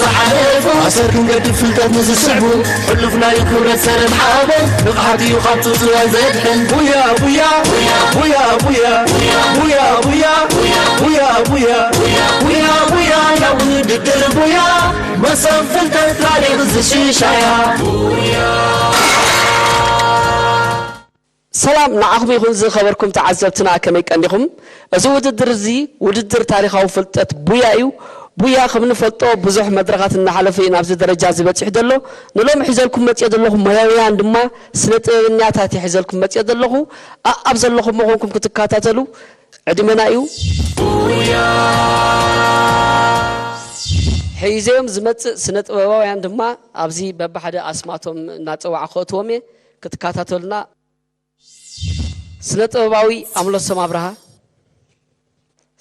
ዝሓለፉ ኣሰር ክንገድፍ ፍልጠት ንዝስዕቡ ሕሉፍ ናይ ክብረት ሰነድ ሓበን ንቕሓት እዩ ካብቱ ዝወን ዘድሕን ቡያ ቡያ ቡያ ቡያ ቡያ ቡያ ቡያ ቡያ ቡያ ቡያ ቡያ ቡያ ያ ውድድር ቡያ መሶብ ፍልጠት ታሪኽ ዝሽሻያ ሰላም ንዓኹም ይኹን ዝኸበርኩም ተዓዘብትና፣ ከመይ ቀኒኹም? እዚ ውድድር እዚ ውድድር ታሪኻዊ ፍልጠት ቡያ እዩ። ቡያ ከም ንፈልጦ ብዙሕ መድረኻት እናሓለፈ እዩ ናብዚ ደረጃ እዚ በፂሑ ዘሎ። ንሎሚ ሒዘልኩም መፅኦ ዘለኹ ሞያውያን ድማ ስነ ጥበበኛታት እየ ሒዘልኩም መፅኦ ዘለኹ። ኣኣብ ዘለኹም መኾንኩም ክትከታተሉ ዕድመና እዩ። ሒዘዮም ዝመፅእ ስነ ጥበባውያን ድማ ኣብዚ በብሓደ ኣስማቶም እናፀዋዕ ከእትዎም እየ ክትከታተሉና። ስነ ጥበባዊ ኣምለሶም ኣብርሃ፣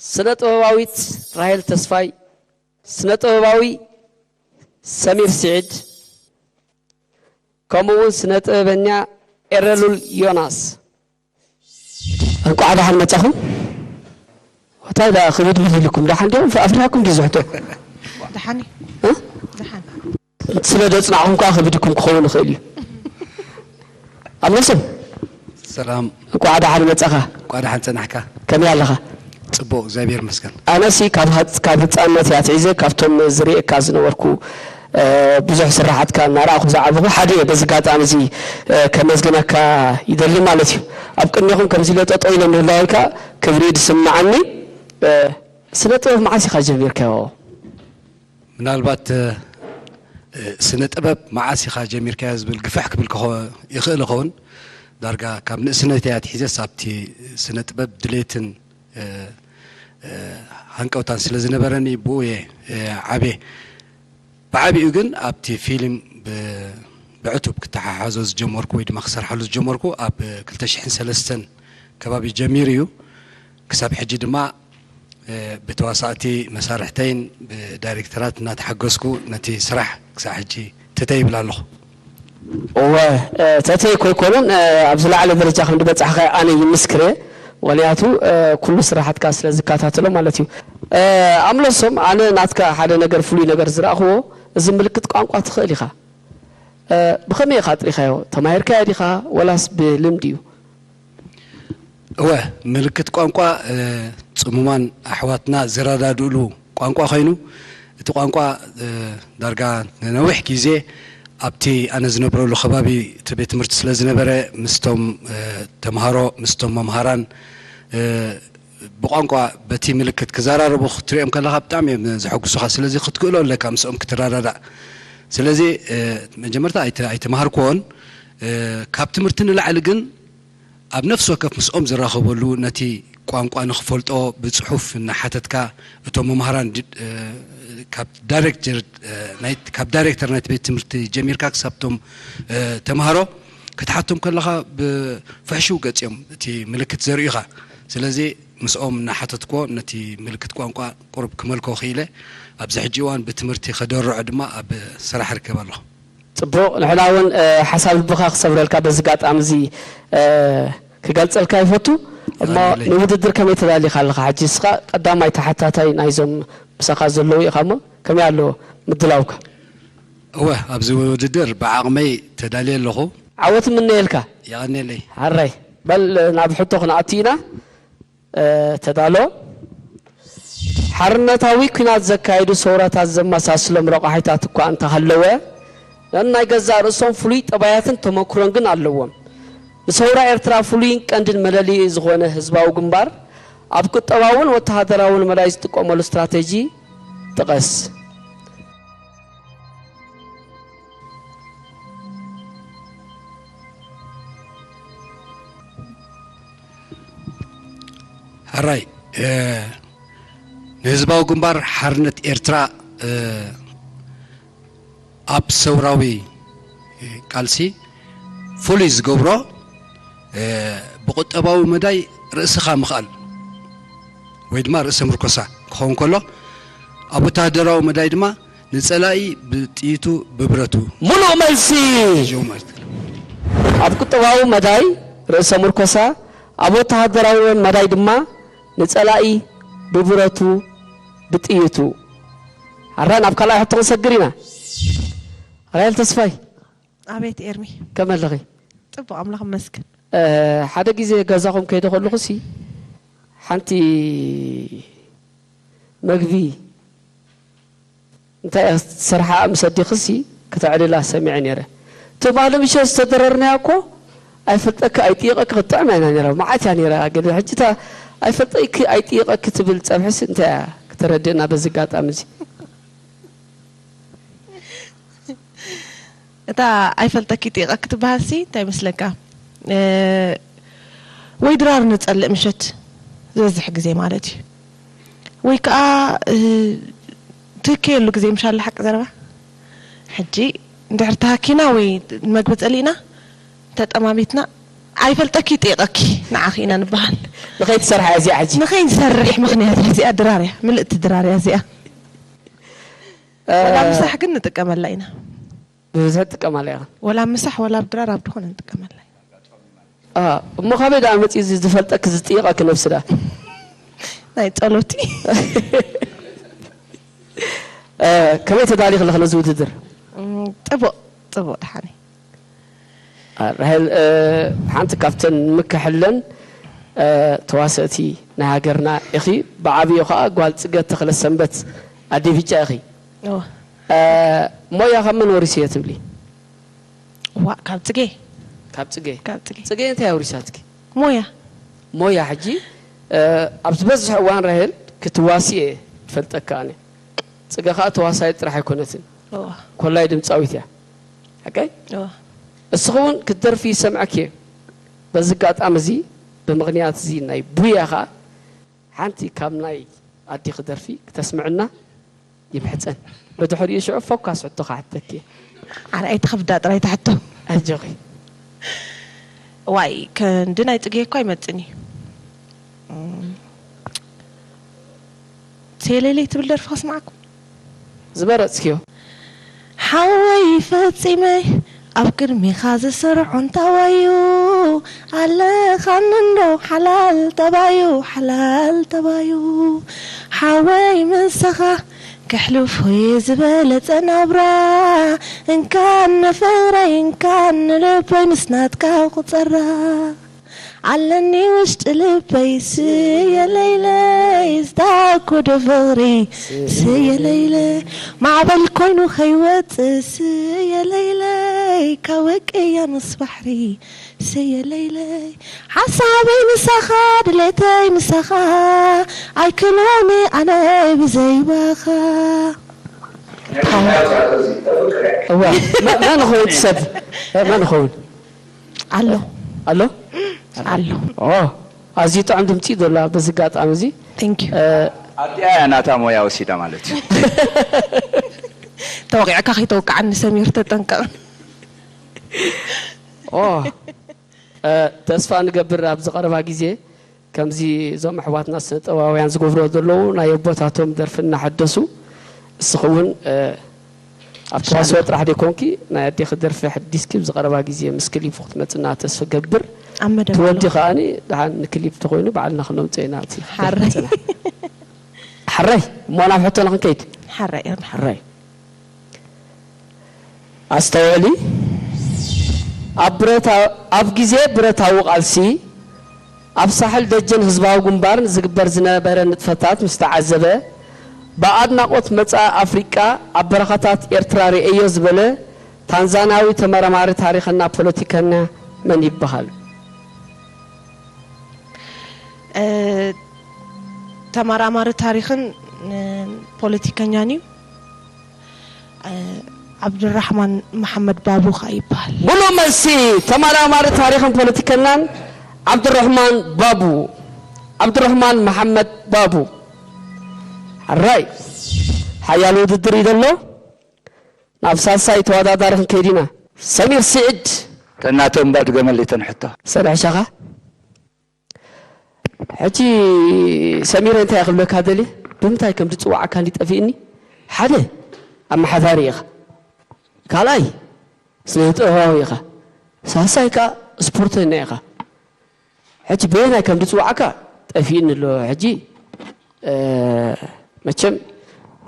ስነ ጥበባዊት ራሄል ተስፋይ፣ ስነ ጥበባዊ ሰሚር ስዒድ ከምኡ እውን ስነ ጥበበኛ ኤረሉል ዮናስ። እንቋዕ ደሓን መጻኹም። እንታይ ደኣ ክብድብድ ኢልኩም ደሓን ዲኹም ኣፍሪሃኩም ድዩ ዝሕቶ? ደሓን እ? ደሓን ስለ ዘጽናዕኹም ከኣ ከቢድኩም ክኸውን ይኽእል እዩ። ኣብ ነብስም ሰላም እንኳዕ ደሓን መጻኻ። እንኳዕ ደሓን ጸናሕካ። ከመይ ኣለኻ? ጽቡቕ እግዚኣብሔር ይመስገን። ኣነሲ ካብ ካብ ህጻንነት እያ ኣትሒዘ ካብቶም ዝርእየካ ዝነበርኩ ብዙሕ ስራሓትካ እናረኣኹ ዝዓበኹ ሓደ እየ። በዚ ኣጋጣሚ እዚ ከመስግነካ ይደሊ ማለት እዩ። ኣብ ቅድሜኹም ከምዚ ኢለ ጠጠው ኢለ ምህላወይ ከዓ ክብሪ እዩ ዝስምዓኒ። ስነ ጥበብ መዓስ ኢኻ ጀሚርካዮ? ምናልባት ስነ ጥበብ መዓስ ኢኻ ጀሚርካዮ ዝብል ግፍሕ ክብል ይኽእል ይኸውን። ዳርጋ ካብ ንእስነተይ ኣትሒዘስ ኣብቲ ስነ ጥበብ ድሌትን ሃንቀውታን ስለ ዝነበረኒ ብኡ እየ ዓብየ። ብዓቢኡ ግን ኣብቲ ፊልም ብዕቱብ ክተሓሓዞ ዝጀመርኩ ወይ ድማ ክሰርሓሉ ዝጀመርኩ ኣብ ክልተ ሽሕን ሰለስተን ከባቢ ጀሚሩ እዩ። ክሳብ ሕጂ ድማ ብተዋሳእቲ መሳርሕተይን ብዳይሬክተራት እናተሓገዝኩ ነቲ ስራሕ ክሳብ ሕጂ ተተይ ይብል ኣለኹ። እወ ተተይ ኮይኮኑን ኣብዚ ላዕለ ደረጃ ከም ዝበጻሕካ ኣነ ይምስክር እየ። ምክንያቱ ኩሉ ስራሓትካ ስለ ዝከታተሎ ማለት እዩ። ኣምለሶም ኣነ ናትካ ሓደ ነገር ፍሉይ ነገር ዝረእኽዎ እዚ ምልክት ቋንቋ ትኽእል ኢኻ። ብኸመይ ኢኻ ኣጥሪኻዮ? ተማሂርካዮ ዲኻ ወላስ ብልምዲ እዩ? እወ ምልክት ቋንቋ ጽሙማን ኣሕዋትና ዝረዳድእሉ ቋንቋ ኮይኑ እቲ ቋንቋ ዳርጋ ንነዊሕ ግዜ ኣብቲ ኣነ ዝነብረሉ ከባቢ እቲ ቤት ትምህርቲ ስለ ዝነበረ ምስቶም ተምሃሮ ምስቶም መምሃራን ብቋንቋ በቲ ምልክት ክዘራረቡ ክትሪኦም ከለኻ ብጣዕሚ እዮም ዘሐጉሱኻ። ስለዚ ክትክእሎ ኣለካ ምስኦም ክትረዳዳእ። ስለዚ መጀመርታ ኣይተማሃርክዎን። ካብ ትምህርቲ ንላዕሊ ግን ኣብ ነፍሲ ወከፍ ምስኦም ዝራኸበሉ ነቲ ቋንቋ ንኽፈልጦ ብፅሑፍ እናሓተትካ እቶም መምሃራን ካብ ዳይሬክተር ናይቲ ቤት ትምህርቲ ጀሚርካ ክሳብ እቶም ተምሃሮ ክትሓቶም ከለኻ ብፍሕሽው ገፅ እዮም እቲ ምልክት ዘርእዩኻ። ስለዚ ምስኦም እናሓተትኮ ነቲ ምልክት ቋንቋ ቁሩብ ክመልኮ ክኢለ ኣብዚ ሕጂ እዋን ብትምህርቲ ከደርዖ ድማ ኣብ ስራሕ ርከብ ኣለኹ። ጽቡቕ ንሕና እውን ሓሳብ ልብኻ ክሰብረልካ በዚ ኣጋጣሚ እዚ ክገልጸልካ ይፈቱ። እሞ ንውድድር ከመይ ተዳሊኻ ኣለኻ? ሕጂ እስኻ ቀዳማይ ተሓታታይ ናይዞም ምሳኻ ዘለዉ ኢኻ እሞ ከመይ ኣሎ ምድላውካ? እወ ኣብዚ ውድድር ብዓቕመይ ተዳልየ ኣለኹ። ዓወት እምነየልካ። የቐንየለይ። ሓራይ በል ናብ ሕቶ ክንኣቱ ኢና። ተዳሎ። ሓርነታዊ ኲናት ዘካየዱ ሰውራታት ዘመሳስሎም ረቋሒታት እኳ እንተሃለወ፣ ነናይ ገዛእ ርእሶም ፍሉይ ጠባያትን ተመኩሮን ግን ኣለዎም። ንሰውራ ኤርትራ ፍሉይን ቀንድን መለለዪኡ ዝኾነ ህዝባዊ ግንባር፣ ኣብ ቁጠባውን ወተሃደራውን መዳይ ዝጥቀመሉ ስትራተጂ ጥቐስ። ሕራይ ንህዝባዊ ግንባር ሓርነት ኤርትራ ኣብ ሰውራዊ ቃልሲ ፍሉይ ዝገብሮ ብቁጠባዊ መዳይ ርእስኻ ምኽኣል ወይ ድማ ርእሰ ምርኮሳ ክኸውን ከሎ ኣብ ወተሃደራዊ መዳይ ድማ ንጸላኢ ብጥይቱ ብብረቱ። ሙሉእ መልሲ። ኣብ ቁጠባዊ መዳይ ርእሰ ምርኮሳ፣ ኣብ ወተሃደራዊ መዳይ ድማ ንጸላኢ ብብረቱ ብጥይቱ። ኣራ ናብ ካልኣይ ሕቶ ክንሰግር ኢና። ራሄል ተስፋይ። ኣቤት ኤርሚ። ከመይ ኣለኺ? ጽቡቕ ኣምላኽ ይመስገን። እ፣ ሓደ ግዜ ገዛኹም ከይደ ከለኹሲ ሓንቲ መግቢ እንታይ እያ ትሰርሓ ምስ ኣዴኽሲ ክተዕልላ ሰሚዐ ነይረ። ትማሊ ምሸት ዝተደረርናያ እኮ ኣይፈልጠኪ ኣይጥይቐኪ ክትጥዕም እያ ነይራ። መዓት እያ ነይራ። ግን ሕጂ እታ ኣይፈልጠኪ ኣይጥይቐኪ ትብል ጸብሕሲ እንታይ እያ ክተረድእና በዚ ኣጋጣሚ እዚ? እታ ኣይፈልጠኪ ጢቐ ክትበሃል ሲ እንታይ ይመስለካ? እ፣ ወይ ድራር ንጸልእ ምሸት ዝበዝሕ ግዜ ማለት እዩ። ወይ ከዓ እ፣ ትህከየሉ ግዜ ምሻለ ሓቂ ዘረባ። ሕጂ እንድሕር ተሃኪና ወይ መግቢ ጸሊእና ተጠማሚትና ኣይፈልጠኪ ጢቐኪ ንዓኺ ኢና ንበሃል። ንኸይትሰርሓ እያ እዚኣ ሕጂ። ንኸይንሰርሕ ምኽንያት እያ እዚኣ ድራር እያ። ምልእቲ ድራር እያ እዚኣ። ወላ ምሳሕ ግን ንጥቀመላ ኢና። ብብዝሒ ትጥቀማላ ኢኻ። ወላ ምሳሕ ወላ ኣብ ድራር ኣብ ድኾነ ንጥቀመላ ኢና። ኣ፣ እሞ ካበይ ደኣ መጺኡ እዚ ዝፈልጠኪ ዝጥይቐኪ ነብሲ ደኣ? ናይ ጸሎቲ። እ፣ ከመይ ተዳሊኺ ኣለኺ ነዚ ውድድር? እም፣ ጽቡቕ፣ ጽቡቕ ደሓነይ። ራሄል ሓንቲ ካብተን ንምከሐለን ተዋሰእቲ ናይ ሃገርና ኢኺ። ብዓብዩ ኸዓ ጓል ጽገ ተኽለሰንበት ኣደ ቢጫ ኢኺ። ሞያ ካብ መን ወሪሰዮ ትብሊ? ዋእ ካብ ጽጌ። ካብ ጽጌ። ካብ ጽጌ። ጽጌ እንታይ ኣውሪሳትኪ? ሞያ። ሞያ ሕጂ ኣብ ዝበዝሕ እዋን ራሄል ክትዋሲ እየ ትፈልጠካ ኣነ። ጽገ ኸዓ ተዋሳኢት ጥራሕ ኣይኮነትን። ኮላይ ድምጻዊት እያ። ሓቀይ? እስኺ እውን ክትደርፊ ይሰምዐኪ እየ። በዚ ኣጋጣሚ እዚ ብምኽንያት እዚ ናይ ቡያ ኸዓ ሓንቲ ካብ ናይ ኣዴኺ ደርፊ ክተስምዕና ይምሕጸን። ብድሕሪኡ ሽዑ ፎካስ ሕቶ ክሓተኪ እየ። ኣነ ኣይትኸብዳ ጥራይ እታ ሕቶ። ኣጆኺ። ዋይ ክንዲ ናይ ጽጌ እኮ ኣይመጽእን እዩ። ሴሌሌ ትብል ደርፊ ከስምዓኩም። ዝበረጽክዮ። ሓወይ ፈጺመ ኣብ ቅድሚኻ ዝስርዖ እንታዋዩ ኣለኻኒ እንዶ ሓላል ጠባዩ ሓላል ጠባዩ ሓወይ ምሳኻ ከሕልፎ እየ ዝበለጸ ናብራ እንካን ንፍቕረይ እንካን ንልበይ ምስ ናትካ ክጸራ ኣለኒ ውሽጢ ልበይ ስየ ለይለይ ዝዳኮዶ ፍቕሪ ስየ ለይለይ ማዕበል ኮይኑ ከይወፅእ ስየ ለይለይ ካብ ውቅያኖስ ባሕሪ ስየ ለይለይ ሓሳበይ ምሳኻ ድሌተይ ምሳኻ ኣይክሎኒ ኣነ ብዘይባኻ እዋ መን ኸውን ሰብ መን ኸውን ኣሎ ኣሎ ኣሎ ኣዝዩ ጥዑም ድምፂ ዘሎ በዚ ኣጋጣሚ እዚ ኣዲኣ እያ ናታ ሞያ ወሲዳ ማለት እዩ ተወቂዕካ ከይተወቅዓኒ ሰሚር ተጠንቀቕ ተስፋ ንገብር ኣብዚ ቀረባ ግዜ ከምዚ እዞም ኣሕዋትና ስነ ጥበባውያን ዝገብርዎ ዘለዉ ናይ ኣቦታቶም ደርፊ እናሐደሱ እስኺ እውን ኣብ ተዋስኦ ጥራሕ ደይኮንኪ ናይ ኣዴኺ ደርፊ ሐዲስኪ ኣብዚ ቀረባ ግዜ ምስ ክሊፕ ክትመፅና ተስፋ ገብር። ኣብ መደብ ኣሎ። ትወዲ ከዓኒ ደሓን ንክሊፕ ተኾይኑ ባዕልና ክነምፅኦ ኢና እቲ ክሊፕ ሓራይ። ፅናሕ። ሓራይ እሞ ናብ ሕቶና ክንከይድ። ሓራይ እርና። ሓራይ። ኣስተውዕሊ፣ ኣብ ብረታ ኣብ ግዜ ብረታዊ ቃልሲ ኣብ ሳሕል ደጀን ህዝባዊ ግንባር ዝግበር ዝነበረ ንጥፈታት ምስ ተዓዘበ፣ ብኣድናቖት መጻኢ ኣፍሪቃ ኣብ በረኻታት ኤርትራ ርእየዮ ዝበለ ታንዛንያዊ ተመራማሪ ታሪኽና ፖለቲከኛ መን ይበሃል? ተመራማሪ ታሪኽን ፖለቲከኛን እዩ። ዓብዱራሕማን መሓመድ ባቡ ኸኣ ይበሃል። ብሉጽ መልሲ። ተመራማሪ ታሪኽን ፖለቲከኛን ዓብዱራሕማን ባቡ። ዓብዱራሕማን መሓመድ ባቡ። ሕራይ። ሓያል ውድድር እዩ ዘሎ። ናብ ሳልሳይ ተወዳዳሪ ክንከይድ ኢና። ሰሚር ስዒድ። ተናቶም ባድ ገመል እተን ሕቶ። ሰሪሕሻኻ? ሕጂ ሰሚረ እንታይ ክብለካ ደልየ ብምንታይ ከም ዝፅዋዓካ እንዲ ጠፊእኒ ሓደ ኣመሓዳሪ ኢኻ ካልኣይ ስነ ጥበባዊ ኢኻ ሳልሳይ ከዓ ስፖርተኛ ኢኻ ሕጂ በየናይ ከም ዝፅዋዓካ ጠፊእኒ ኣሎ ሕጂ መቸም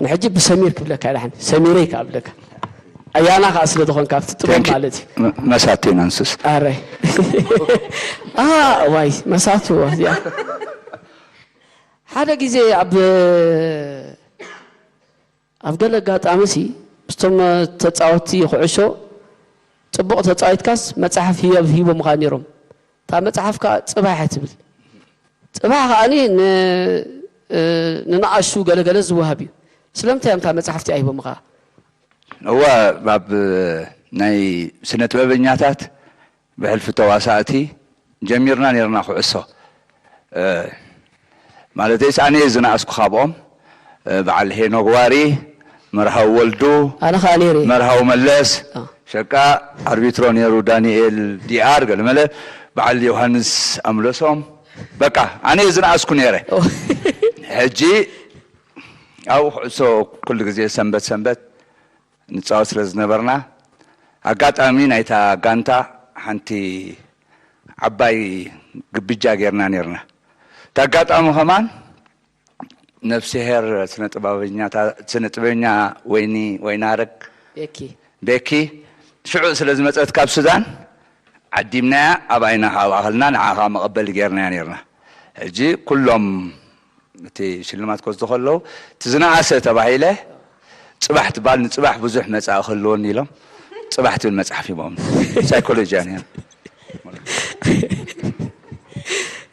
ንሕጂ ብሰሚር ክብለካ ይደሓን፣ ሰሚረይ ክብለካ። ኣያና ከኣ ስለ ዝኾንካ ኣብቲ ጥበብ ማለት እዩ። መሳቴ ናንስስ ኣረ ኣ ዋይ መሳቱ እዚኣ ሓደ ግዜ ኣብ ኣብ ገለ ኣጋጣሚ ሲ ምስቶም ተፃወትቲ ኩዕሾ ፅቡቕ ተፃዊትካስ መፅሓፍ ሂቦምኻ ነይሮም። እታ መፅሓፍ ከዓ ፅባሕ እያ ትብል። ፅባሕ ከዓኒ ንንኣሹ ገለገለ ዝወሃብ እዩ። ስለምንታይ እዮም እታ መፅሓፍ እቲኣ ሂቦምኻ? እወ ኣብ ናይ ስነ ጥበበኛታት ብሕልፊ ተዋሳእቲ ጀሚርና ነርና ኩዕሶ ማለት ስ ኣነ ዝነኣስኩ ካብኦም በዓል ሄኖግ ዋሪ፣ መርሃዊ ወልዱ፣ ኣነ ከዓ ነይረ። መርሃዊ መለስ፣ ሸቃ ኣርቢትሮ ነይሩ ዳንኤል ዲኣር ገለመለ፣ በዓል ዮሃንስ ኣምለሶም፣ በቃ ኣነ ዝነኣስኩ ነይረ። ሕጂ ኣብኡ ኩዕሶ ኩሉ ግዜ ሰንበት ሰንበት ንፃወት ስለ ዝነበርና ኣጋጣሚ ናይታ ጋንታ ሓንቲ ዓባይ ግብጃ ጌርና ነርና። እቲ ኣጋጣሚ ከማን ነፍስሄር ስነ ጥበበኛ ወይኒ ወይናረግ ቤኪ ቤኪ ሽዑ ስለ ዝመፀት ካብ ሱዳን ዓዲምናያ ኣባይና ካብ ኣኸልና ንዓኻ መቐበሊ ጌርናያ ነርና። ሕጂ ኩሎም እቲ ሽልማት ክወስዱ ከለዉ እቲ ዝነኣሰ ተባሂለ ፅባሕ ትባል ንፅባሕ ብዙሕ መፃኢ ክህልወኒ ኢሎም ፅባሕ ትብል መፅሓፍ ሂቦም ሳይኮሎጂያ ነይራ።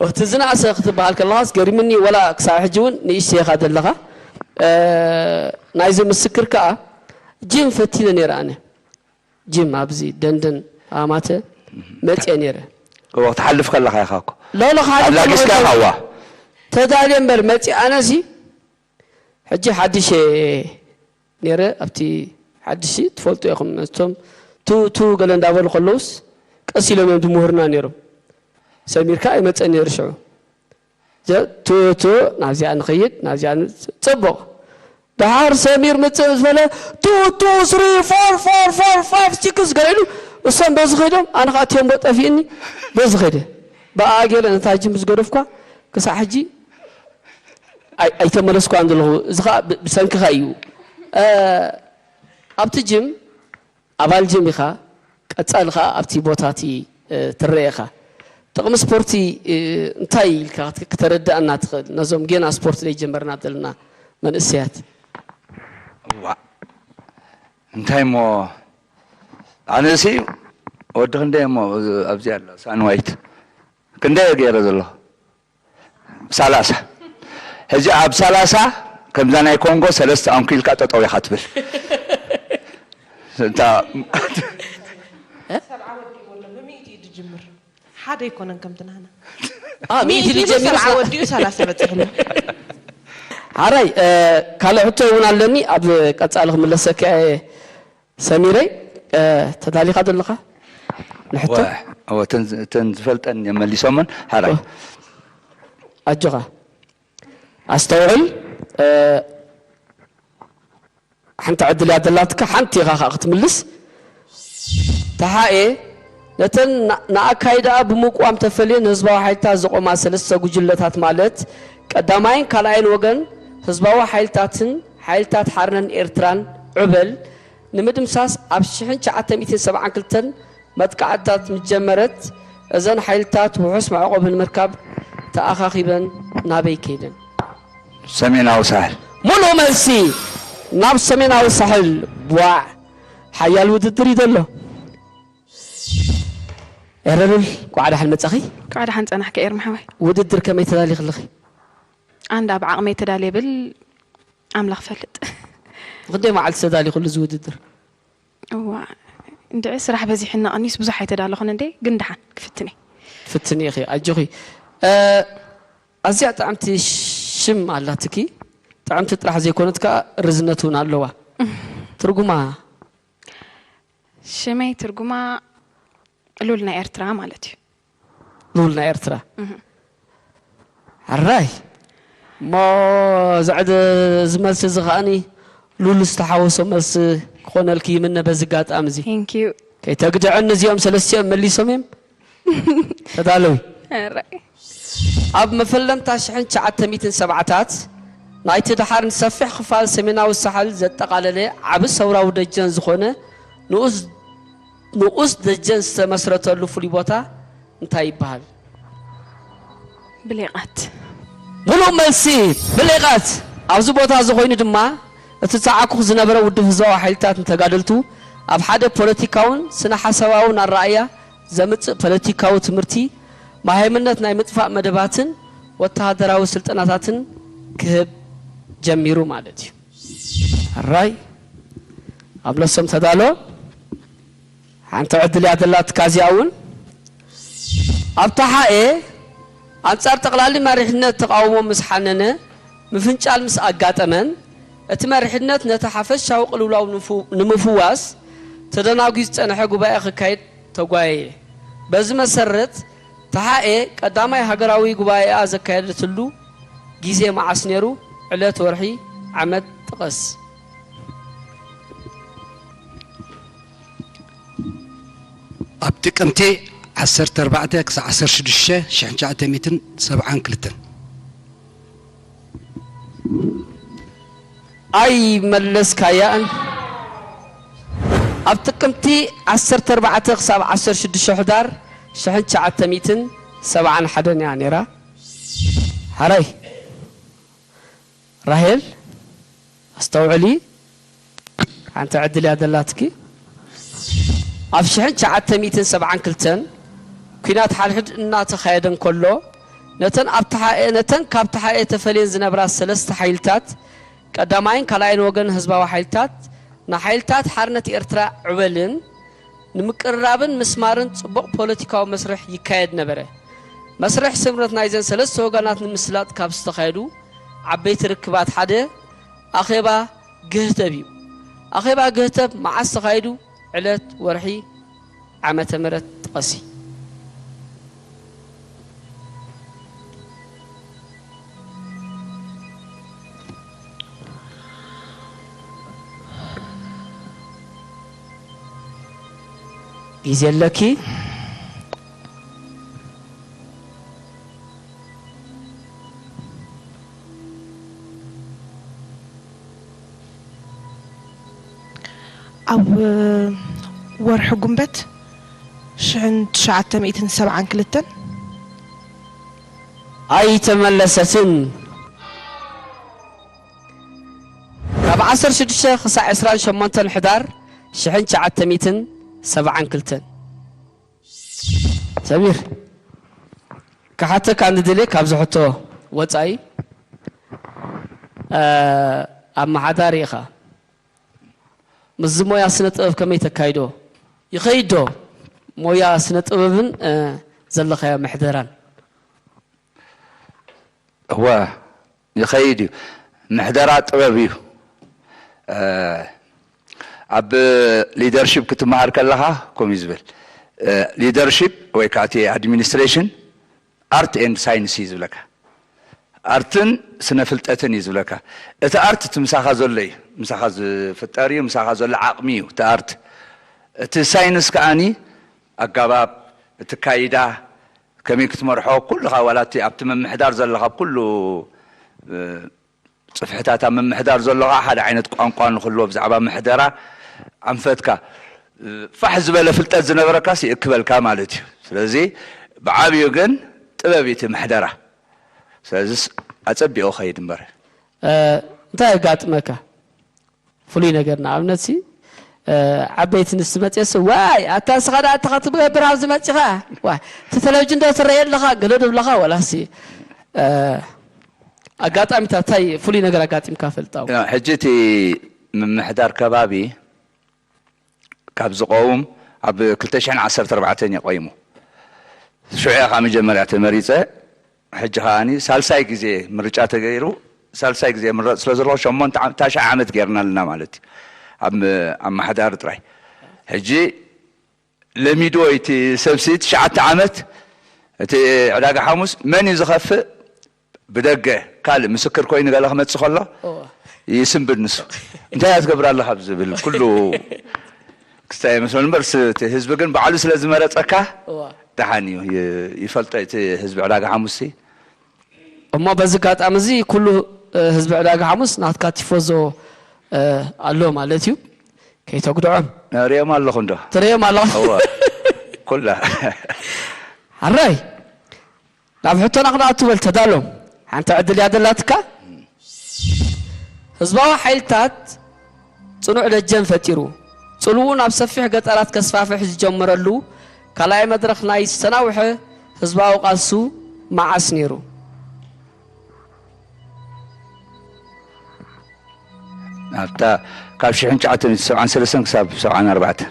እቲ ዝነኣሰ ክትበሃል ከለኻስ ገሪምኒ ወላ ክሳብ ሕጂ እውን ንእሽተይ ኢኻ ዘለኻ ናይዚ ምስክር ከዓ ጂም ፈቲነ ነይረ ኣነ ጂም ኣብዚ ደንደን ኣማተ መፅየ ነይረ እወ ክትሓልፍ ከለኻ ኢኻ እኮ ሎሎ ካብ ኣብ ላጊስካ ኢኻ እዋ ተዳልየ እምበር መፅየ ኣነሲ ሕጂ ሓድሽ ነይረ ኣብቲ ሓድሽ ትፈልጡ ኢኹም እቶም ቱ ቱ ገለ እንዳበሉ ከለውስ ቀስ ኢሎም እዮም ዝምህሩና ነይሮም ሰሚርካ ኣይመፀን ነይሩ ሽዑ ቱ ቱ ናብዚኣ ንኸይድ ናብዚኣ ጽቡቕ ድሓር ሰሚር ምፅእ ዝበለ ቱ ቱ ስሪ ፎር ፎር ፎር ፋይቭ ሲክስ ገለ ኢሉ እሶም በዚ ኸይዶም ኣነ ከዓ ቴምቦ ጠፊእኒ በዚ ኸይደ ብኣ ገለ ነታ ጅም ዝገደፍኳ ክሳዕ ሕጂ ኣይተመለስኳን ዘለኹ እዚ ከዓ ብሰንክኻ እዩ ኣብቲ ጅም ኣባል ጅም ኢኻ ቀፃሊ ከዓ ኣብቲ ቦታ እቲ ትረአ ኢኻ ጥቕሚ ስፖርቲ እንታይ ኢልካ ክተረድኣና ትኽእል ነዞም ጌና ስፖርት ዘይጀመርና ዘለና መንእሰያት እንታይ እሞ ኣነሲ ወዲ ክንደይ እሞ ኣብዚ ኣሎ ሳንዋይት ክንደይ ገይረ ዘለኹ ሰላሳ ሕጂ ኣብ ሰላሳ ከምዛ ናይ ኮንጎ ሰለስተ ኣንኩ ኢልካ ጠጠው ኢኻ ትብል ሓደ ኣይኮነን ከምቲ ናህና ሚእቲ ልጀምር ሰብዓ ወዲኡ ሰላሳ በፂሕና ሓራይ ካልእ ሕቶ እውን ኣለኒ ኣብ ቀፃሊ ክምለሰካ እየ ሰሚረይ ተዳሊኻ ዘለኻ ንሕቶ እተን ዝፈልጠን መሊሶምን ሓራይ ኣጆኻ ኣስተውዕል ሓንቲ ዕድል እያ ዘላትካ ሓንቲ ኢኻ ከዓ ክትምልስ ተሓኤ ነተን ንኣካይዳኣ ብምቋም ተፈልየን ህዝባዊ ሓይልታት ዘቆማ ሰለስተ ጉጅለታት ማለት ቀዳማይን ካልኣይን ወገን ህዝባዊ ሓይልታትን ሓይልታት ሓርነን ኤርትራን ዑበል ንምድምሳስ ኣብ ሽሕን ትሽዓተ ሚእትን ሰብዓን ክልተን መጥቃዕትታት ምስ ጀመረት፣ እዘን ሓይልታት ውሑስ መዕቆቢ ንምርካብ ተኣኻኺበን ናበይ ከይደን? ሰሜናዊ ሳሕል። ሙሉእ መልሲ ናብ ሰሜናዊ ሳሕል። ዋዕ ሓያል ውድድር እዩ ዘሎ። ኤረሉል ቋዕ ደሓን መጻኺ። ቋዕ ደሓን ጸናሕካ ኤርሚ ሓወይ። ውድድር ከመይ ተዳሊኺ ኣለኺ? ኣንዳ ብዓቕመይ ተዳልየ ብል ኣምላኽ ፈልጥ። ክንደይ መዓልቲ ተዳሊኹሉ እዚ ውድድር? እዋ እንድዒ ስራሕ በዚሕና ቀኒስ ብዙሕ ኣይተዳለኹን እንዴ ግን ደሓን ክፍትን እየ። ትፍትኒ ኢኺ ኣጆኺ። ኣዝያ ጥዕምቲ ሽም ኣላትኪ። ጥዕምቲ ጥራሕ ዘይኮነት ከኣ ርዝነት እውን ኣለዋ። ትርጉማ? ሽመይ ትርጉማ ሉል ናይ ኤርትራ ማለት እዩ። ሉል ናይ ኤርትራ። ሕራይ እሞ ዘዕድ እዚ መልሲ እዚ ከዓኒ ሉል ዝተሓወሶ መልሲ ክኾነልኪ ይምነ በዚ ኣጋጣሚ እዚ። Thank you። ከይተግድዐኒ እዚኦም ሰለስቲኦም መሊሶም እዮም። ተዳለዊ። ሕራይ። ኣብ መፈለምታ ሽሕን ትሽዓተ ሚእትን ሰብዓታት ናይቲ ደሓር ንሰፊሕ ክፋል ሰሜናዊ ሳሕል ዘጠቓለለ ዓቢ ሰውራዊ ደጀን ዝኾነ ንኡስ ንኡስ ደጀን ዝተመስረተሉ ፍሉይ ቦታ እንታይ ይበሃል? ብሌቓት። ምሉእ መልሲ ብሌቓት። ኣብዚ ቦታ እዚ ኮይኑ ድማ እቲ ተዓኩኽ ዝነበረ ውድብ ህዝባዊ ሓይልታት ንተጋደልቱ ኣብ ሓደ ፖለቲካውን ስነ ሓሳባውን ኣረኣእያ ዘምጽእ ፖለቲካዊ ትምህርቲ፣ መሃይምነት ናይ ምጥፋእ መደባትን ወተሃደራዊ ስልጠናታትን ክህብ ጀሚሩ ማለት እዩ። ሕራይ ኣብ ነፍሶም ተዳሎ ሓንቲ ዕድል እያ ዘላትካ እዚኣ እውን ኣብታ ሓኤ ኣንጻር ጠቕላሊ መሪሕነት ተቓውሞ ምስ ሓነነ ምፍንጫል ምስ ኣጋጠመን እቲ መሪሕነት ነቲ ሓፈሻዊ ቅልውላው ንምፍዋስ ተደናጒ ዝጸንሐ ጉባኤ ክካየድ ተጓየየ። በዚ መሰረት ተሓኤ ቀዳማይ ሃገራዊ ጉባኤኣ ዘካየደትሉ ግዜ መዓስ ነይሩ? ዕለት፣ ወርሒ፣ ዓመት ጥቐስ። ኣብ ጥቅምቲ ዓሰርተ ኣርባዕተ ክሳዕ ዓሰርተ ሽዱሽተ ሽሕን ትሽዓተ ሚእትን ሰብዓን ክልተን። ኣይመለስካያን። ኣብ ጥቅምቲ ዓሰርተ ኣርባዕተ ክሳብ ዓሰርተ ሽዱሽተ ሕዳር ሽሕን ትሽዓተ ሚእትን ሰብዓን ሓደን እያ ነይራ። ሓራይ ራሄል ኣስተውዕሊ፣ ሓንቲ ዕድል እያ ዘላትኪ። ኣብ ሽሕን ትሽዓተ ሚእትን ሰብዓን ክልተን ኲናት ሓድሕድ እናተኻየደ እንከሎ፣ ነተን ኣብ ተሓኤ ነተን ካብ ተሓኤ ተፈልየን ዝነብራ ሰለስተ ሓይልታት፣ ቀዳማይን ካልኣይን ወገን ህዝባዊ ሓይልታት፣ ንሓይልታት ሓርነት ኤርትራ ዕበልን ንምቅርራብን ምስማርን ጽቡቕ ፖለቲካዊ መስርሕ ይካየድ ነበረ። መስርሕ ስምረት ናይዘን ሰለስተ ወገናት ንምስላጥ ካብ ዝተኻየዱ ዓበይቲ ርክባት ሓደ ኣኼባ ግህተብ እዩ። ኣኼባ ግህተብ መዓስ ተኻይዱ? ዕለት፣ ወርሒ፣ ዓመተ ምህረት ጥቐሲ። ግዜ ኣለኪ። ኣብ ወርሒ ጉንበት ሽሕን ትሽዓተ ሚእትን ሰብዓን ክልተን። ኣይተመለሰትን። ካብ ዓሰርተ ሽዱሽተ ክሳዕ ዕስራን ሸሞንተን ሕዳር ሽሕን ትሽዓተ ሚእትን ሰብዓን ክልተን። ሰሚር፣ ክሓተካ ንደልየ ካብዚ ሕቶ ወጻኢ፣ እ፣ ኣመሓዳሪ ኢኻ። ምስዚ ሞያ ስነ ጥበብ ከመይ ተካይዶ? ይኸይድ ዶ? ሞያ ስነ ጥበብን፣ እ፣ ዘለኻዮ ምሕደራን? እወ፣ ይኸይድ እዩ። ምሕደራ ጥበብ እዩ። እ፣ ኣብ ሊደርሺፕ ክትመሃር ከለኻ ከምኡ እዩ ዝብል። እ፣ ሊደርሺፕ ወይ ከዓ እቲ ኣድሚኒስትሬሽን ኣርት ኤንድ ሳይንስ እዩ ዝብለካ። ኣርትን ስነ ፍልጠትን እዩ ዝብለካ። እቲ ኣርት እቲ ምሳኻ ዘሎ እዩ። ምሳኻ ዝፍጠር እዩ፣ ምሳኻ ዘሎ ዓቕሚ እዩ እቲ ኣርት። እቲ ሳይንስ ከኣኒ ኣጋባብ፣ እቲ ካይዳ፣ ከመይ ክትመርሖ፣ ኩልኻ ዋላ እቲ ኣብቲ ምምሕዳር ዘለኻ፣ ኣብ ኩሉ፣ እ፣ ጽፍሕታት ኣብ ምምሕዳር ዘለኻ ሓደ ዓይነት ቋንቋ ንኽህልዎ ብዛዕባ ምሕደራ ኣንፈትካ፣ እ፣ ፋሕ ዝበለ ፍልጠት ዝነበረካስ ይእክበልካ ማለት እዩ። ስለዚ ብዓብዩ ግን ጥበብ እዩ እቲ ምሕደራ። ስለዚስ ኣጸቢቑ ኸይድ እምበር። እ፣ እንታይ የጋጥመካ? ፍሉይ ነገር ንኣብነት ሲ፣ እ፣ ዓበይቲ ንስ መፅየስ፣ ዋይ ኣታ ንስኻ ደኣ እንታይ ክትገብር ኣብዚ መፂኻ? ዋይ እቲ ቴሌቪዥን ዶ ትረእየ ኣለኻ? ገለ ዶ ኣለኻ? ዋላሲ፣ እ፣ ኣጋጣሚታት እንታይ ፍሉይ ነገር ኣጋጢምካ ፈልጣው? ሕጂ እቲ ምምሕዳር ከባቢ ካብ ዝቐውም ኣብ ክልተ ሽሕን ዓሰርተ ኣርባዕተን እዩ ቆይሙ። ሽዑ እያ ከዓ መጀመርያ ተመሪፀ። ሕጂ ከዓኒ ሳልሳይ ግዜ ምርጫ ተገይሩ፣ ሳልሳይ ግዜ ምረፅ ስለ ዘለኹ ሸሞንተ ዓመት፣ ታሽዓ ዓመት ገይርና ኣለና ማለት እዩ። ኣብ ኣመሓዳሪ ጥራይ። ሕጂ ለሚድዎ እቲ ሰብሲ ትሽዓተ ዓመት እቲ ዕዳጋ ሓሙስ መን እዩ ዝኸፍእ? ብደገ ካልእ ምስክር ኮይኑ ገለ ክመጽእ ከሎ እወ። ይስንብድ ንሱ። እንታይ እያ ትገብር ኣለኻ ብዝብል ኩሉ ክስታይ ይመስሎ እምበር ስ-፣ እቲ ህዝቢ ግን ባዕሉ ስለ ዝመረጸካ እወ። ደሓን እዩ ይ-፣ ይፈልጦ እቲ ህዝቢ ዕዳጋ ሓሙሲ። እሞ በዚ ኣጋጣሚ እዚ ኩሉ ህዝቢ ዕዳጋ ሓሙስ ናትካ ቲፎዞ ኣሎ ማለት እዩ። ከይተጉድዖም። ሪኦም ኣለኹ እንዶ። ትርእዮም ኣለኹ። እወ። ኩላ። ሓራይ፣ ናብ ሕቶና ክንኣቱ በል፣ ተዳሎ። ሓንቲ ዕድል እያ ደላትካ። ህዝባዊ ሓይልታት ጽኑዕ ደጀን ፈጢሩ፣ ጽልውኡ ናብ ሰፊሕ ገጠራት ከስፋፍሕ ዝጀመረሉ ካልኣይ መድረኽ ናይ ዝተናውሐ ህዝባዊ ቃልሱ መዓስ ነይሩ? ኣብታ ካብ ሽሕን ትሽዓተ ሚእትን ሰብዓን ሰለስተን ክሳብ ሰብዓን ኣርባዕተን።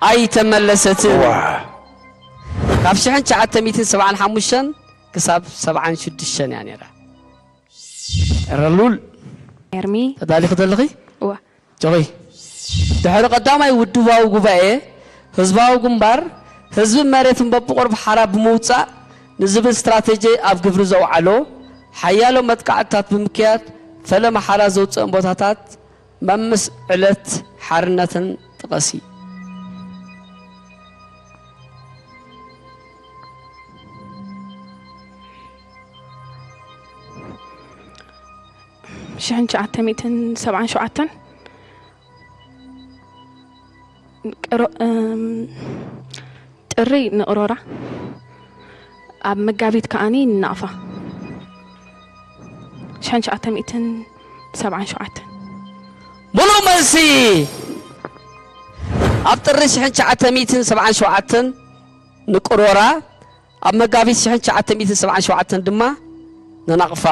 ኣይተመለሰትን። ዋ። ካብ ሽሕን ትሽዓተ ሚእትን ሰብዓን ሓሙሽተን ክሳብ ሰብዓን ሽዱሽተን እያ ነይራ። ኤረሉል ኤርሚ ተዳሊኺ ዘለኺ? እወ ጆኺ፣ ድሕሪ ቀዳማይ ውድባዊ ጉባኤ ህዝባዊ ግንባር ህዝብን መሬትን በብቑርብ ሓራ ብምውጻእ ንዝብል ስትራተጂ ኣብ ግብሪ ዘውዓሎ ሓያሎ መጥቃዕትታት ብምክያድ ፈለማ ሓራ ዘውጽአን ቦታታት መምስ ዕለት ሓርነትን ጥቐሲ። ሽሕን ትሽዓተ ሚእትን ሰብዓን ሸውዓተን ቅሮ- እም፣ ጥሪ ንቅሮራ ኣብ መጋቢት ከዓኒ ንናቕፋ ሽሕን ትሽዓተ ሚእትን ሰብዓን ሸውዓተን ሙሉእ መልሲ ኣብ ጥሪ ሽሕን ትሽዓተ ሚእትን ሰብዓን ሸውዓተን ንቅሮራ ኣብ መጋቢት ሽሕን ትሽዓተ ሚእትን ሰብዓን ሸውዓተን ድማ ንናቕፋ።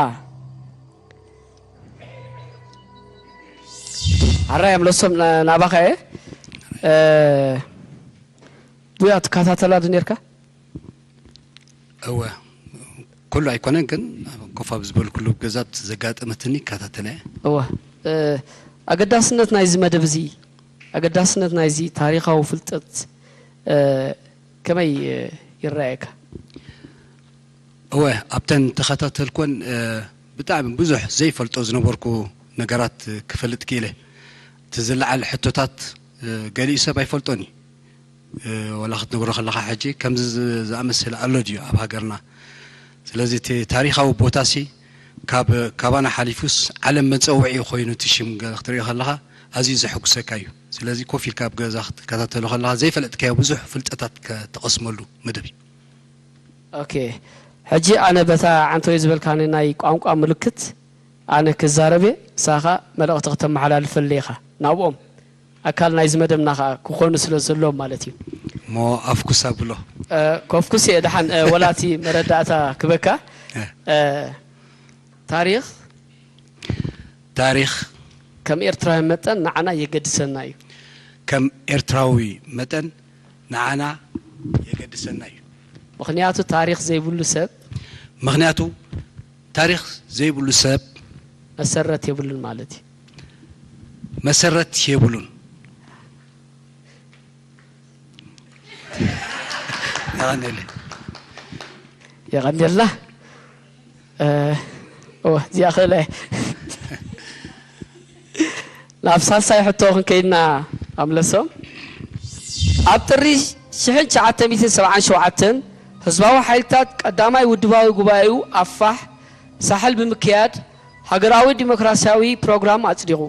ኣራይ ኣምለሶም ና- ናባኻ እየ። እ፣ ቡያ ትከታተላ ዶ ነርካ? እወ ኩሉ ኣይኮነን ግን ኮፍ ኣብ ዝበልኩሉ ገዛት ዘጋጠመትኒ ይከታተለ እየ። እወ። እ፣ ኣገዳስነት ናይዚ መደብ እዚ ኣገዳስነት ናይዚ ታሪኻዊ ፍልጠት እ፣ ከመይ እ፣ ይረኣየካ? እወ ኣብተን ተኸታተልኮን እ፣ ብጣዕሚ ብዙሕ ዘይፈልጦ ዝነበርኩ ነገራት ክፈልጥ ክኢለ። እቲ ዝለዓል ሕቶታት እ፣ ገሊኡ ሰብ ኣይፈልጦን እዩ። እ፣ ወላ ክትነግሮ ከለኻ ሕጂ ከምዚ ዝ- ዝኣመሰለ ኣሎ ድዩ ኣብ ሃገርና? ስለዚ እቲ ታሪኻዊ ቦታሲ ካብ ካባና ሓሊፉስ ዓለም መፀውዒ ኮይኑ እቲ ሽም ገ- ክትሪኦ ከለኻ ኣዝዩ ዘሐጉሰካ እዩ። ስለዚ ኮፍ ኢልካ ኣብ ገዛ ክትከታተሎ ከለኻ ዘይፈለጥካዮ ብዙሕ ፍልጠታት ከ- ትቐስመሉ መደብ እዩ። ኦኬ ሕጂ ኣነ በታ ዓንተወይ ዝበልካኒ ናይ ቋንቋ ምልክት ኣነ ክዛረብ እየ፣ ንስኻ መልእኽቲ ክተመሓላልፈለይ ኢኻ ናብኦም ኣካል ናይዚ መደብና ከዓ ክኾኑ ስለ ዘለዎም ማለት እዩ። እሞ ኣፍኩስ ኣብሎ። እ፣ ኮፍኩስ እየ ደሓን እ፣ ወላቲ መረዳእታ ክበካ እ፣ ታሪኽ ታሪኽ ከም ኤርትራውያን መጠን ንዓና የገድሰና እዩ። ከም ኤርትራዊ መጠን ንዓና የገድሰና እዩ። ምኽንያቱ ታሪኽ ዘይብሉ ሰብ ምኽንያቱ ታሪኽ ዘይብሉ ሰብ መሰረት የብሉን ማለት እዩ። መሰረት የብሉን። የቐንየለይ። የቐንየልና። እ፣ እወ፣ እዚኣ ክእለ እየ። ናብ ሳልሳይ ሕቶ ክንከይድና ኣምለሶም። ኣብ ጥሪ ሽሕን ትሽዓተ ሚእትን ሰብዓን ሸውዓተን ህዝባዊ ሓይልታት ቀዳማይ ውድባዊ ጉባኤኡ ኣብ ፋሕ ሳሕል ብምክያድ ሃገራዊ ዲሞክራሲያዊ ፕሮግራም ኣጽዲቑ።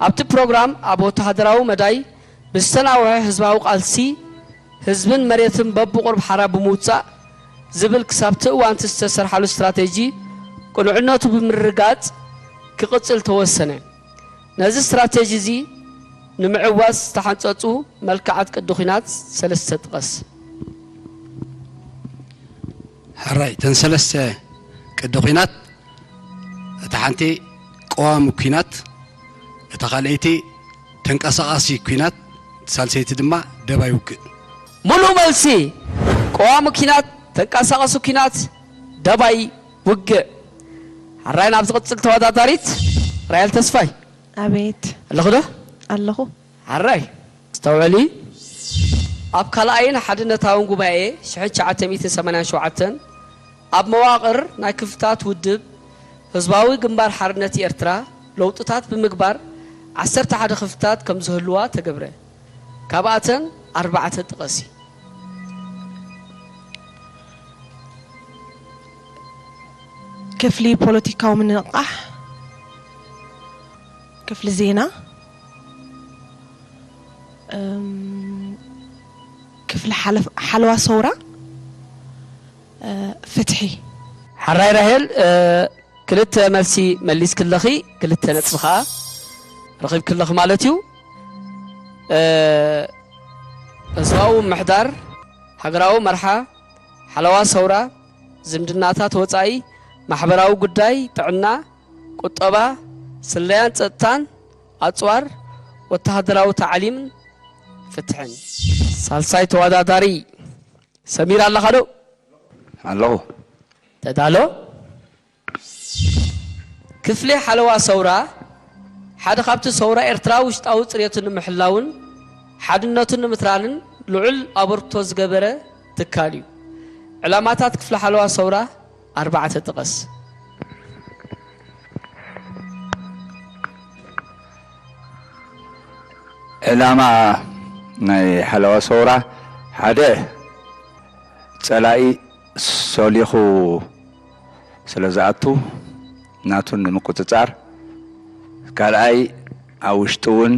ኣብቲ ፕሮግራም ኣብ ወተሃደራዊ መዳይ ብዝተናውሐ ህዝባዊ ቃልሲ ህዝብን መሬትን በብቑርብ ሓራ ብምውጻእ ዝብል ክሳብ እቲ እዋንቲ ዝተሰርሓሉ ስትራቴጂ ቅኑዕነቱ ብምርግጋጽ ክቕጽል ተወሰነ። ነዚ ስትራቴጂ እዚ ንምዕዋት ዝተሓንጸጹ መልክዓት ቅዲ ኲናት ሰለስተ ጥቀስ። ሕራይ እተን ሰለስተ ቅዲ ኲናት እታ ሓንቲ ቀዋሚ ኲናት፣ እታ ካልኣይቲ ተንቀሳቓሲ ኲናት፣ እታ ሳልሰይቲ ድማ ደባይ ውግእ። ሙሉእ መልሲ ቀዋሚ ኲናት፣ ተንቀሳቐሲ ኲናት፣ ደባይ ውግእ። ሕራይ ናብ ዝቕጽል ተወዳዳሪት ራያል ተስፋይ ኣቤት ኣለኹ ዶ? ኣለኹ። ሓራይ ኣስተውዕሊ። ኣብ ካልኣይን ሓድነታውን ጉባኤ ሽሕን ትሽዓተ ሚእትን ሰማንያን ሸውዓተን ኣብ መዋቕር ናይ ክፍልታት ውድብ ህዝባዊ ግንባር ሓርነት ኤርትራ ለውጥታት ብምግባር ዓሰርተ ሓደ ክፍልታት ከም ዝህልዋ ተገብረ። ካብኣተን ኣርባዕተ ጥቐሲ። ክፍሊ ፖለቲካዊ ምንቕቓሕ ክፍሊ ዜና፣ እም፣ ክፍሊ ሓለፍ-፣ ሓለዋ ሰውራ፣ እ፣ ፍትሒ። ሓራይ ራሄል፣ እ፣ ክልተ መልሲ መሊስክለኺ፣ ክልተ ነጥቢ ኸኣ ረኺብክለኺ ማለት እዩ። እ፣ ህዝባዊ ምሕዳር፣ ሃገራዊ መርሓ፣ ሓለዋ ሰውራ፣ ዝምድናታት ወጻኢ፣ ማሕበራዊ ጉዳይ፣ ጥዕና፣ ቁጠባ፣ ስለያን ጸጥታን፣ ኣጽዋር፣ ወተሃደራዊ ታዕሊምን ፍትሕን። ሳልሳይ ተወዳዳሪ ሰሚር ኣለኻ ዶ? ኣለኹ። ተዳሎ። ክፍሊ ሓለዋ ሰውራ ሓደ ካብቲ ሰውራ ኤርትራ ውሽጣዊ ጽሬቱ ንምሕላውን ሓድነቱ ንምትራርን ልዑል ኣበርክቶ ዝገበረ ትካል እዩ። ዕላማታት ክፍሊ ሓለዋ ሰውራ ኣርባዕተ ጥቀስ። ዕላማ ናይ ሓለዋ ሰውራ ሓደ፣ ጸላኢ ሶሊኹ ስለ ዝኣቱ ናቱ ንምቁጽጻር፣ ካልኣይ ኣብ ውሽጢ እውን፣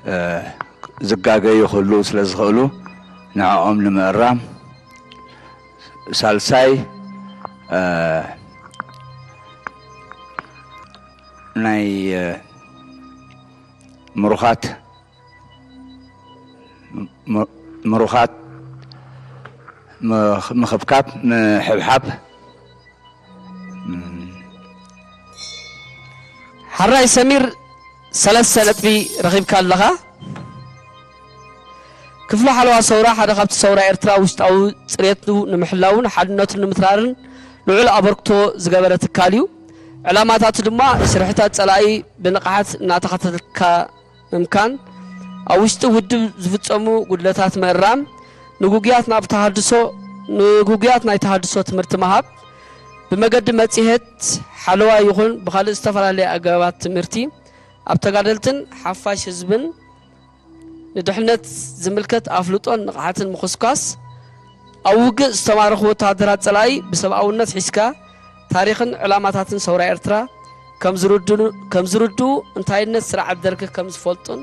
እ፣ ዝጋገዩ ክህልዉ ስለ ዝኽእሉ ንዕኦም ንምእራም፣ ሳልሳይ፣ እ፣ ናይ፣ እ፣ ምሩኻት ም-፣ ምሩኻት ምኽ-፣ ምኽብካብ፣ ምሕብሓብ። ሓራይ ሰሚር ሰለስተ ነጥቢ ረኺብካ ኣለኻ። ክፍሊ ሓለዋ ሰውራ ሓደ ካብቲ ሰውራ ኤርትራ ውሽጣዊ ጽሬቱ ንምሕላውን ሓድነቱ ንምትራርን ልዑል ኣበርክቶ ዝገበረ ትካል እዩ። ዕላማታቱ ድማ ሽርሕታት ጸላኢ ብንቕሓት እናተኸታተልካ ምምካን፣ ኣብ ውሽጢ ውድብ ዝፍጸሙ ጉድለታት ምእራም፣ ንጉጉያት ናብ ተሃድሶ ንጉጉያት ናይ ተሃድሶ ትምህርቲ ምሃብ፣ ብመገዲ መጽሔት ሓለዋ ይኹን ብኻልእ ዝተፈላለየ ኣገባባት ትምህርቲ ኣብ ተጋደልትን ሓፋሽ ህዝብን ንድሕነት ዝምልከት ኣፍልጦን ንቕሓትን ምኹስኳስ፣ ኣብ ውግእ ዝተማረኹ ወተሃደራት ጸላኢ ብሰብኣውነት ሒዝካ ታሪኽን ዕላማታትን ሰውራ ኤርትራ ከም ዝርድኡ ከም ዝርድኡ፣ እንታይነት ስርዓት ደርግ ከም ዝፈልጡን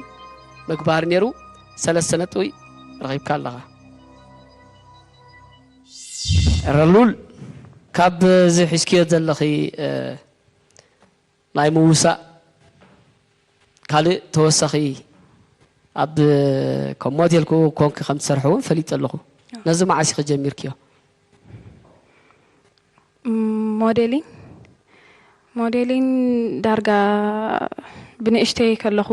ምግባር ነይሩ። ሰለስተ ነጥቢ ረኺብካ ኣለኻ። ኤረሉል፣ ካብ እዚ ሒዝክዮ ዘለኺ፣ እ፣ ናይ ምውሳእ ካልእ ተወሳኺ ኣብ ከም ሞዴል ኮንኪ ከም ትሰርሒ እውን ፈሊጠ ኣለኹ። ነዚ መዓስ ኢኺ ጀሚርክዮ? ሞዴሊን ሞዴሊን ዳርጋ ብንእሽተይ ከለኹ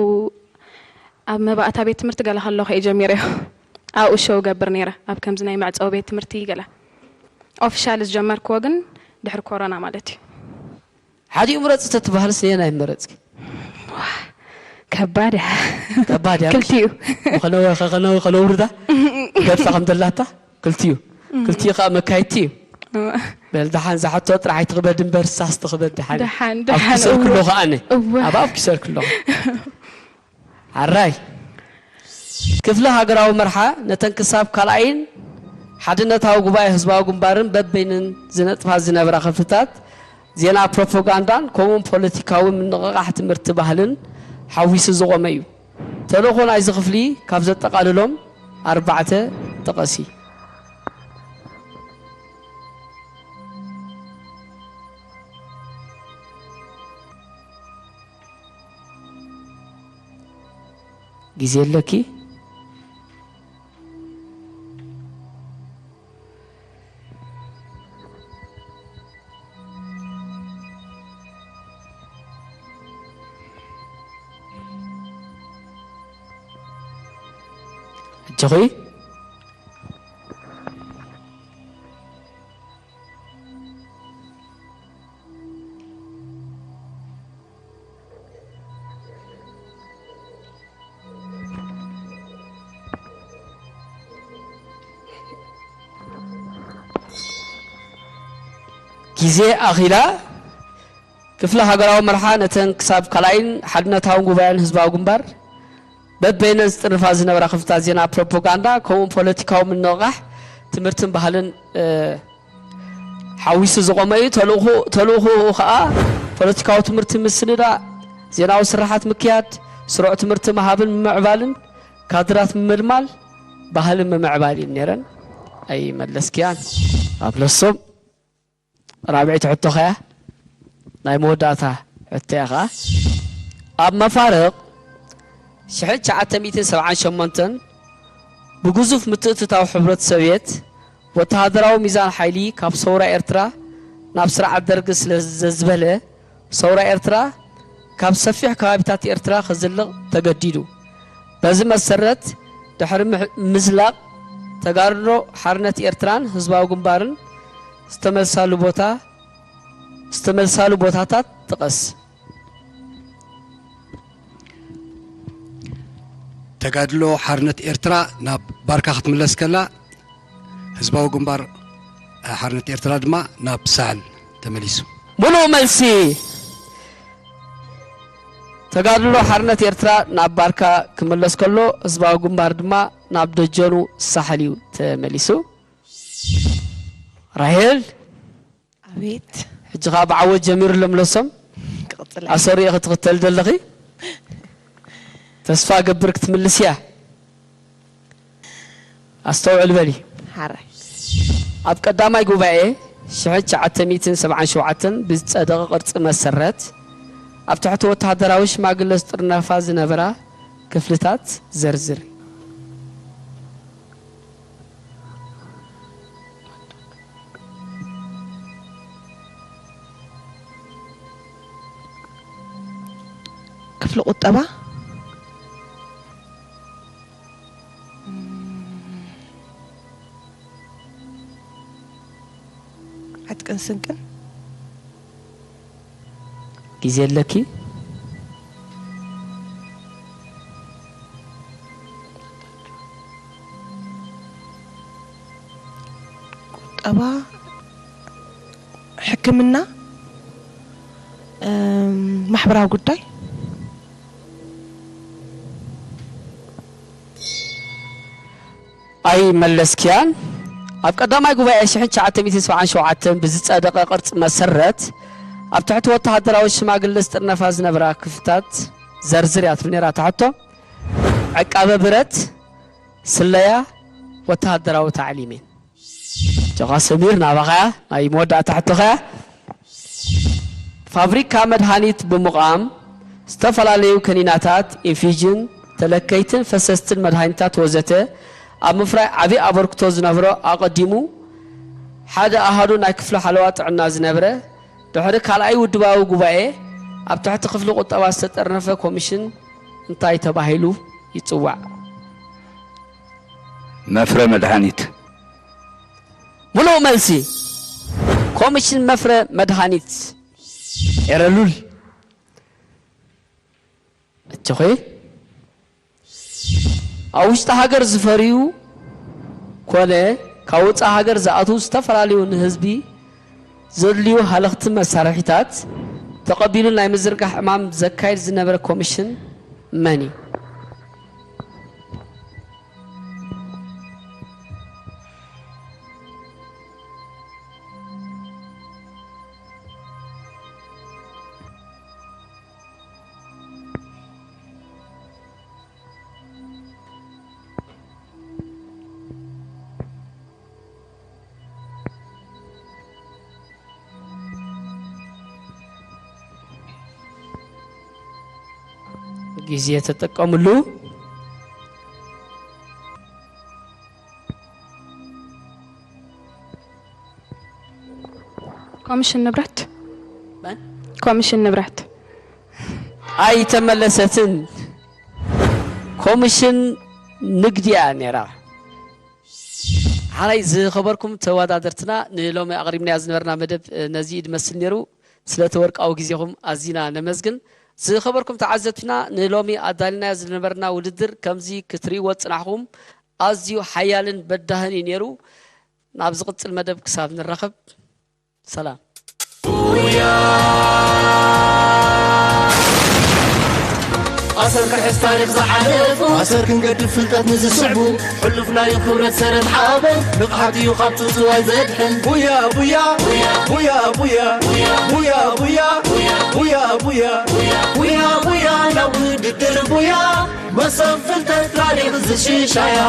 ኣብ መባእታ ቤት ትምህርቲ ገለ ከለኹ እየ ጀሚረዮ። ኣብኡ ሸው ገብር ነይረ፣ ኣብ ከምዚ ናይ መዕጸዊ ቤት ትምህርቲ ገለ። ኦፊሻል ዝጀመርክዎ ግን ድሕሪ ኮሮና ማለት እዩ። ሓዲኡ ምረጽ ተትበሃልስ ነየናይ ምመረጽኪ? ከባድ እያ። ከባድ እያ። ክልቲኡ። ከነወ-፣ ከነወ-፣ ከነውርዳ ገጻ ከም ዘላታ ክልቲኡ። ክልቲኡ ከኣ መካየድቲ እዩ። በል ደሓን እዛ ሕቶ ጥራሕ ኣይትኽበድ እምበር ሳስ ትኽበድ ደሓን። ደሓን፣ ኣብ ደሓን፣ ክሰርክ እወ። ኣለኹ ኣነ። እወ። ኣብ ኣብ ክሰርክ ኣለኹ። ኣራይ ክፍሊ ሃገራዊ መርሓ ነተን ክሳብ ካልኣይን ሓድነታዊ ጉባኤ ህዝባዊ ግንባርን በበይነን ዝነጥፋ ዝነበራ ክፍልታት ዜና ፕሮፓጋንዳን ከምኡውን ፖለቲካዊ ምንቕቓሕ ትምህርቲ ባህልን ሓዊሱ ዝቖመ እዩ። ተልእኾ ናይዚ ክፍሊ ካብ ዘጠቓልሎም ኣርባዕተ ጥቐሲ። ግዜ ኣለኪ? ኣጆኺ። ግዜ ኣኺላ። ክፍሊ ሃገራዊ መርሓ ነተን ክሳብ ካልኣይን ሓድነታውን ጉባኤን ህዝባዊ ግንባር በበይነን ዝጥርፋ ዝነበራ ክፍልታት ዜና ፕሮፓጋንዳ ከምኡ ፖለቲካዊ ምንቕቓሕ ትምህርትን ባህልን፣ እ፣ ሓዊሱ ዝቖመ እዩ። ተልእኹ-፣ ተልእኹኡ ከኣ ፖለቲካዊ ትምህርቲ ምስንዳእ፣ ዜናዊ ስራሓት ምክያድ፣ ስሩዕ ትምህርቲ ምሃብን ምምዕባልን፣ ካድራት ምምልማል፣ ባህሊ ምምዕባል እየን ነይረን። ኣይመለስክያን። ኣብ ለሶም ራብዒት ሕቶ ኸያ ናይ መወዳእታ ሕቶ እያ ኸዓ። ኣብ መፋርቕ ሽሕን ትሽዓተ ሚእትን ሰብዓን ሸሞንተን ብግዙፍ ምትእትታው ሕብረት ሶቭየት ወተሃደራዊ ሚዛን ሓይሊ ካብ ሰውራ ኤርትራ ናብ ስርዓት ደርግ ስለ ዘዝበለ፣ ሰውራ ኤርትራ ካብ ሰፊሕ ከባቢታት ኤርትራ ክዝልቕ ተገዲዱ። በዚ መሰረት፣ ድሕሪ ምሕ-፣ ምዝላቕ፣ ተጋድሎ ሓርነት ኤርትራን ህዝባዊ ግንባርን ዝተመልሳሉ ቦታ፣ ዝተመልሳሉ ቦታታት ጥቐስ። ተጋድሎ ሓርነት ኤርትራ ናብ ባርካ ክትምለስ ከላ፣ ህዝባዊ ግንባር ሓርነት ኤርትራ ድማ ናብ ሳሕል ተመሊሱ። ሙሉእ መልሲ። ተጋድሎ ሓርነት ኤርትራ ናብ ባርካ ክምለስ ከሎ፣ ህዝባዊ ግንባር ድማ ናብ ደጀኑ ሳሕል እዩ ተመሊሱ። ራሄል፣ ኣቤት። ሕጂ ኸዓ ብዓወት ጀሚሩ ኣሎ ምለሶም። ክቕጽል። ኣሰሪኡ ክትኽተል ዘለኺ? ተስፋ ገብር ክትምልስ እያ። ኣስተውዕል በሊ። ሓራይ። ኣብ ቀዳማይ ጉባኤ ሽሕን ትሽዓተ ሚእትን ሰብዓን ሸውዓተን ብዝጸደቐ ቅርጺ መሰረት፣ ኣብ ትሕቲ ወተሃደራዊ ሽማግለ ዝጥርነፋ ዝነበራ ክፍልታት ዘርዝሪ። ክፍሊ ቁጠባ፣ ዕጥቅን ስንቅን። ግዜ ኣለኪ። ቁጠባ፣ ሕክምና፣ እም፣ ማሕበራዊ ጉዳይ። ኣይመለስክያን። ኣብ ቀዳማይ ጉባኤ ሽሕን ትሽዓተ ሚእትን ሰብዓን ሸውዓተን ብዝጸደቐ ቅርጺ መሰረት፣ ኣብ ትሕቲ ወተሃደራዊ ሽማግለ ዝጥርነፋ ዝነበራ ክፍልታት ዘርዝር እያ ትብል ነይራ እታ ሕቶ። ዕቃበ ብረት፣ ስለያ፣ ወተሃደራዊ ታዕሊም እየን። ጆኻ ሰሚር፣ ናባኻ እያ ናይ መወዳእታ ሕቶኻ እያ። ፋብሪካ መድሃኒት ብምቋም ዝተፈላለዩ ከኒናታት፣ ኢንፊዥን፣ ተለከይትን ፈሰስትን መድሃኒታት ወዘተ ኣብ ምፍራይ ዓቢ ኣበርክቶ ዝነበሮ፣ ኣቐዲሙ ሓደ ኣሃዱ ናይ ክፍሊ ሓለዋ ጥዕና ዝነበረ፣ ድሕሪ ካልኣይ ውድባዊ ጉባኤ ኣብ ትሕቲ ክፍሊ ቁጠባ ዝተጠርነፈ ኮሚሽን እንታይ ተባሂሉ ይጽዋዕ? መፍረ መድሃኒት። ሙሉእ መልሲ፣ ኮሚሽን መፍረ መድሃኒት። ኤረሉል። እችኺ ኣብ ውሽጢ ሃገር ዝፈርዩ ኮነ ካብ ወፃኢ ሃገር ዝኣትዉ ዝተፈላለዩ ንህዝቢ ዘድልዩ ሃለኽቲ መሳርሒታት ተቐቢሉ ናይ ምዝርጋሕ ዕማም ዘካይድ ዝነበረ ኮሚሽን መን እዩ? ግዜ ተጠቀምሉ። ኮሚሽን ንብረት። መን? ኮሚሽን ንብረት። ኣይተመለሰትን። ኮሚሽን ንግዲ እያ ነይራ። ሓራይ ዝኸበርኩም ተወዳደርትና፣ ንሎሚ ኣቕሪብናዮ ዝነበርና መደብ፣ እ፣ ነዚ እዩ ዝመስል ነይሩ። ስለቲ ወርቃዊ ግዜኹም ኣዚና ነመስግን። ዝኸበርኩም ተዓዘብትና፣ ንሎሚ ኣዳሊናዮ ዝነበርና ውድድር ከምዚ ክትርእይዎ ዝጽናሕኹም ኣዝዩ ሓያልን በዳህን እዩ ነይሩ። ናብ ዝቕጽል መደብ ክሳብ ንራኸብ፣ ሰላም። ኣሰር ክሕዝ ታሪኽ ዝሓለፉ፣ ኣሰር ክንገድፍ ፍልጠት ንዝስዕቡ፣ ሕሉፍ ናይ ክብረት ሰረት ሓበን፣ ንቕሓት እዩ ካብ ጽውጽዋይ ዘድሕን። ቡያ ቡያ ቡያ ቡያ ቡያ ቡያ ቡያ ቡያ ቡያ ቡያ ቡያ ድርቡያ መሰብ ፍልጠት ታሪኽ ዝሽሻያ